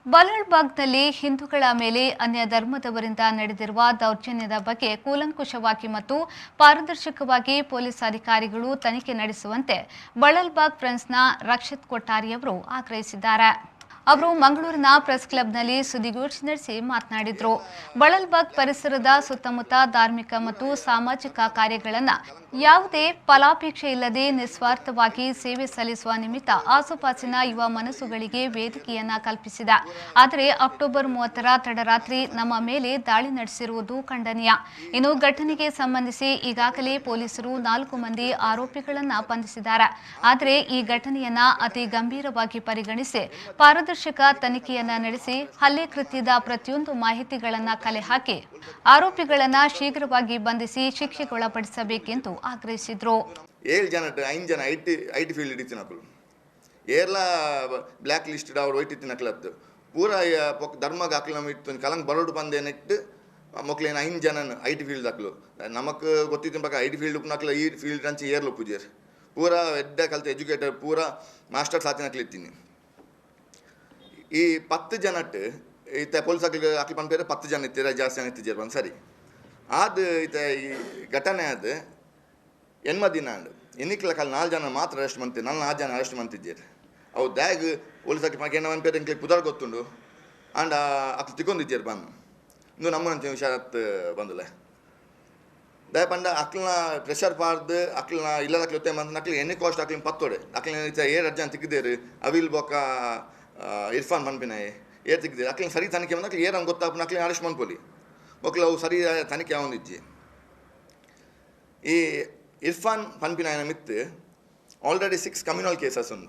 ಬಲ್ಲಾಳ್ಬಾಗ್ನಲ್ಲಿ ಹಿಂದೂಗಳ ಮೇಲೆ ಅನ್ಯ ಧರ್ಮದವರಿಂದ ನಡೆದಿರುವ ದೌರ್ಜನ್ಯದ ಬಗ್ಗೆ ಕೂಲಂಕುಷವಾಗಿ ಮತ್ತು ಪಾರದರ್ಶಕವಾಗಿ ಪೊಲೀಸ್ ಅಧಿಕಾರಿಗಳು ತನಿಖೆ ನಡೆಸುವಂತೆ ಬಳ್ಳಲ್ಬಾಗ್ ಫ್ರೆಂಡ್ಸ್ನ ರಕ್ಷಿತ್ ಕೊಟ್ಟಾರಿಯವರು ಆಗ್ರಹಿಸಿದ್ದಾರೆ. ಅವರು ಮಂಗಳೂರಿನ ಪ್ರೆಸ್ ಕ್ಲಬ್ನಲ್ಲಿ ಸುದ್ದಿಗೋಷ್ಠಿ ನಡೆಸಿ ಮಾತನಾಡಿದರು. ಬಳಲ್ಬಾಗ್ ಪರಿಸರದ ಸುತ್ತಮುತ್ತ ಧಾರ್ಮಿಕ ಮತ್ತು ಸಾಮಾಜಿಕ ಕಾರ್ಯಗಳನ್ನು ಯಾವುದೇ ಫಲಾಪೇಕ್ಷೆ ಇಲ್ಲದೆ ನಿಸ್ವಾರ್ಥವಾಗಿ ಸೇವೆ ಸಲ್ಲಿಸುವ ನಿಮಿತ್ತ ಆಸುಪಾಸಿನ ಯುವ ಮನಸ್ಸುಗಳಿಗೆ ವೇದಿಕೆಯನ್ನ ಕಲ್ಪಿಸಿದ. ಆದರೆ ಅಕ್ಟೋಬರ್ 30ರ ತಡರಾತ್ರಿ ನಮ್ಮ ಮೇಲೆ ದಾಳಿ ನಡೆಸಿರುವುದು ಖಂಡನೀಯ. ಇನ್ನು ಘಟನೆಗೆ ಸಂಬಂಧಿಸಿ ಈಗಾಗಲೇ ಪೊಲೀಸರು 4 ಮಂದಿ ಆರೋಪಿಗಳನ್ನ ಬಂಧಿಸಿದ್ದಾರೆ. ಆದರೆ ಈ ಘಟನೆಯನ್ನ ಅತಿ ಗಂಭೀರವಾಗಿ ಪರಿಗಣಿಸಿ ಪಾರದರ್ಶಕ ತನಿಖೆಯನ್ನ ನಡೆಸಿ ಹಲ್ಲೆ ಕೃತ್ಯದ ಪ್ರತಿಯೊಂದು ಮಾಹಿತಿಗಳನ್ನ ಕಲೆ ಹಾಕಿ ಆರೋಪಿಗಳನ್ನ ಶೀಘ್ರವಾಗಿ ಬಂಧಿಸಿ ಶಿಕ್ಷೆಗೊಳಪಡಿಸಬೇಕೆಂದು ಆಗ್ರಹಿಸಿದರು. 7 ಜನ, 5 ಜನ I T field ಇತ್ತಿನಕುಲು, ಏರ್ಲ ಬ್ಲ್ಯಾಕ್ ಲಿಸ್ಟೆಡ್ ಅವ್ರು ವೈಟ್ ಇತ್ತಿನಕ್ಲತ್ತು ಪೂರ ಧರ್ಮಗ್ ಅಕ್ಲು ನಮ್ಮ ಇತ್ತು ಕಲಂಗ್ ಬರೋಡು ಬಂದೆ ನೆಟ್ಟು ಮೊಕ್ಲೇನು 5 ಜನ I T field ದಾಕ್ಲು. ನಮಕ್ ಗೊತ್ತಿತ್ತಿನ ಪಕ್ಕ I T field ಉಪ್ಪುನಕ್ಲು ಈ ಫೀಲ್ಡ್ ಅಂಚೆ ಏರ್ಲು ಪೂಜೆರ್ ಪೂರ ಎಡ್ಡ ಕಲ್ತ ಎಜುಕೇಟರ್ ಪೂರ ಮಾಸ್ಟರ್ಸ್ ಆತಿನಕ್ಲು ಇತ್ತೀನಿ. ಈ 10 ಜನಟ್ ಇತ್ತ ಪೊಲೀಸ್ ಅಕ್ಲು ಅಕ್ಲು ಪನ್ಪೇರು 10 ಜನ ಇತ್ತೀರ, ಜಾಸ್ತಿ ಜನ ಇತ್ತಿಜೇರು ಬಂದು ಸರಿ ಅದು ಇತ್ತ ಈ ಘಟನೆ ಅದು ಎನ್ಮ ದಿನ ಅಂಡು ಎನ್ನಿಕ್ಲ ಕಾಲ 4 ಜನ ಮಾತ್ರ ಅರೆಸ್ಟ್ ಮಂತಿ, ನನ್ನ 4 ಜನ ಅರೆಸ್ಟ್ ಮಂತಿದ್ದೀರಿ. ಅವು ದ್ಯಾಗ್ ಪೊಲೀಸ್ ಅಕ್ಲು ಪಂಕ ಎನ್ನ ಪನ್ಪೇರು ಎಂಕ್ಲೆ ಪುದರ್ ಗೊತ್ತುಂಡು ಆಂಡ ಅಕ್ಲು ತಿಕ್ಕೊಂದಿದ್ದೀರು ಬಂದು ಇಂದು ನಮ್ಮನಂಚ ಹುಷಾರತ್ ಬಂದುಲೆ ದಾಯ ಪಂಡ ಅಕ್ಲನ ಪ್ರೆಷರ್ ಪಾರ್ದು ಅಕ್ಲನ ಇಲ್ಲದ ಅಕ್ಲು ಒತ್ತೆ ಬಂದು ಅಕ್ಲು ಎಣ್ಣೆ ಕಾಸ್ಟ್ ಅಕ್ಲಿನ ಪತ್ತೋಡೆ ಅಕ್ಲಿನ ಏರ್ ಅರ್ಜನ ತಿಕ್ಕಿದ್ದೇರು ಅವಿಲ್ ಬೊಕ್ಕ ಇರ್ಫಾನ್ ಪನ್ಪಿನಾಯೆ ಏರ್ ತಿಕ್ಕಿದ್ದೇರು ಅಕ್ಲಿನ ಸರಿ ತನಿಖೆ ಬಂದು ಅಕ್ಲು ಏರ್ ಗೊತ್ತಾಪುನ ಅಕ್ಲಿನ ಅರೆಸ್ಟ್ ಮನ್ಪೊಲಿ ಒಕ್ಲು ಅವು ಸರಿ ತನಿಖೆ ಅವನಿಜ್ಜಿ. ಈ ಇರ್ಫಾನ್ ಪನ್ಪಿನಾಯನ ಮಿತ್ತು ಆಲ್ರೆಡಿ 6 ಕಮ್ಯುನಲ್ ಕೇಸಸ್ ಉಂಡು,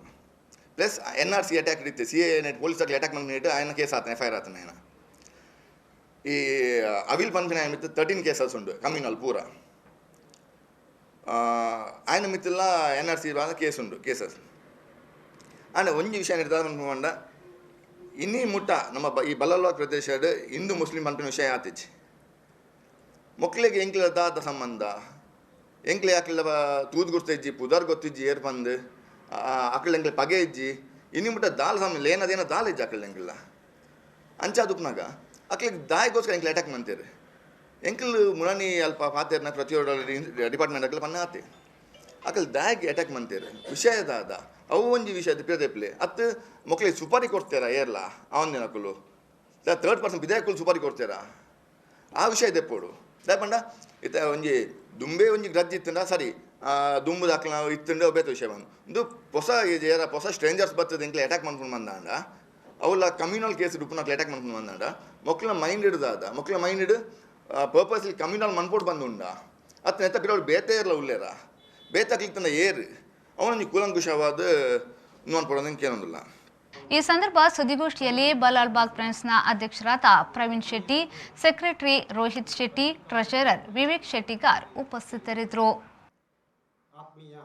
ಪ್ಲಸ್ ಎನ್ ಆರ್ ಸಿ ಅಟ್ಯಾಕ್ ಇತ್ತು, ಸಿ ಎ ನೆಟ್ ಪೊಲೀಸ್ ಅಕ್ಲಿ ಅಟ್ಯಾಕ್ ಮನ್ಪಿನ ಆಯನ ಕೇಸ್ ಆತನ ಎಫ್ I R ಆತನ ಆಯನ. ಈ ಅವಿಲ್ ಪನ್ಪಿನಾಯನ ಮಿತ್ತು 13 ಕೇಸಸ್ ಉಂಡು ಕಮ್ಯುನಲ್ ಪೂರ ಆಯನ ಮಿತ್ತಿಲ್ಲ ಎನ್ ಆರ್ ಸಿ ಕೇಸ್ ಉಂಡು ಕೇಸಸ್. ಆಂಡ ಒಂಜಿ ವಿಷಯ ನಿರ್ಧಾರ ಪಂಡ ಇನ್ನಿ ಮುಟ್ಟ ನಮ್ಮ ಈ ಬಲ್ಲಲ್ವಾಗ್ ಪ್ರದೇಶಡ್ ಹಿಂದೂ ಮುಸ್ಲಿಂ ಪನ್ಪಿನ ವಿಷಯ ಆತಿಜಿ. ಮೊಕ್ಲೆಗ್ ಎಂಕ್ಲ ದಾದ ಸಂಬಂಧ ಎಂಕ್ಲೆ ಅಕ್ಲ ತೂದು ಗುರ್ತಿಜ್ಜಿ ಪುದರ್ ಗೊತ್ತಿಜ್ಜಿ ಏರ್ ಪಂದ್ ಅಕ್ಲ ಎಂಕ್ಲೆ ಪಗೆ ಇಜ್ಜಿ ಇನ್ನಿ ಮುಟ್ಟ ದಾಲ್ ಸಂಬಂಧ ಏನದೇನೋ ದಾಲ್ ಇಜ್ಜಿ ಅಕ್ಲ ಎಂಕ್ಲ ಅಂಚಾದುಪ್ನಾಗ ಅಕ್ಲಿಗೆ ದಾಯಿಗೋಸ್ಕರ ಎಂಕ್ಲೆ ಅಟ್ಯಾಕ್ ಮಂತೇರು ಎಂಕ್ಲು ಮುಳನಿ ಅಲ್ಪ ಪಾತೇರ್ನ ಪ್ರತಿಯೊಂದು ಡಿಪಾರ್ಟ್ಮೆಂಟ್ ಅಕ್ಲ ಪನ್ನ ಆತೆ ಅಕ್ಲ ದಾಯಿಗೆ ಅಟ್ಯಾಕ್ ಮಂತೇರು ವಿಷಯ ದಾದ ಅವು ಒಂಜಿ ವಿಷಯ ಪಿರದೆಪ್ಲೆ ಅತ್ತು ಮೊಕ್ಲಿಗೆ ಸುಪಾರಿ ಕೊಡ್ತೇರಾ ಏರ್ಲ ಅವನ್ ಅಕುಲು ಥರ್ಡ್ ಪರ್ಸನ್ ಬಿದಾಯಕುಲು ಸುಪಾರಿ ಕೊಡ್ತೇರಾ ಆ ವಿಷಯ ದೆಪ್ಪೋಡು ದಾಯ ಪಂಡ ಇತ್ತ ಒಂಜಿ ದುಂಬೆ ಒಂಜಿ ಗ್ರಜ್ ಇತ್ತಂಡ ಸರಿ ದುಂಬು ದಾಖಲ ಇತ್ತಂಡ ಬೇತ ವಿಷಯ ಬಂದು ಇಂದು ಹೊಸ ಏರ ಹೊಸ ಸ್ಟ್ರೇಂಜರ್ಸ್ ಬರ್ತದೆ ಎಂಕ್ಲೆ ಅಟ್ಯಾಕ್ ಮಾಡ್ಕೊಂಡು ಬಂದಾಂಡ ಅವುಲ ಕಮ್ಯುನಲ್ ಕೇಸ್ ಉಪ್ಪುನಕ್ಲೆ ಅಟ್ಯಾಕ್ ಮಾಡ್ಕೊಂಡು ಬಂದಾಂಡ ಮೊಕ್ಲ ಮೈಂಡ್ ಹಿಡ್ದಾದ ಮೊಕ್ಲ ಮೈಂಡ್ ಹಿಡ್ ಪರ್ಪಸ್ಲಿ ಕಮ್ಯುನಲ್ ಮನ್ಪೋಟ್ ಬಂದುಂಡ ಅತ್ತ ನೆತ್ತ ಪಿರವಳು ಬೇತೆ ಇರಲ್ಲ ಉಲ್ಲೇರ ಬೇತಾಕ್ಲಿತ್ತಂದ ಏರು ಅವನೊಂಜಿ ಕೂಲಂಕುಷವಾದ ನೋಡ್ಪಡೋದು ಏನೊಂದಿಲ್ಲ. ಈ ಸಂದರ್ಭ ಸುದ್ದಿಗೋಷ್ಠಿಯಲ್ಲಿ ಬಲ್ಲಾಳ್ಬಾಗ್ ಫ್ರೆಂಡ್ಸ್ನ ಅಧ್ಯಕ್ಷರಾದ ಪ್ರವೀಣ್ ಶೆಟ್ಟಿ, ಸೆಕ್ರೆಟರಿ ರೋಹಿತ್ ಶೆಟ್ಟಿ, ಟ್ರೆಷರರ್ ವಿವೇಕ್ ಶೆಟ್ಟಿಗಾರ್ ಉಪಸ್ಥಿತರಿದ್ದರು. ಆತ್ಮೀಯ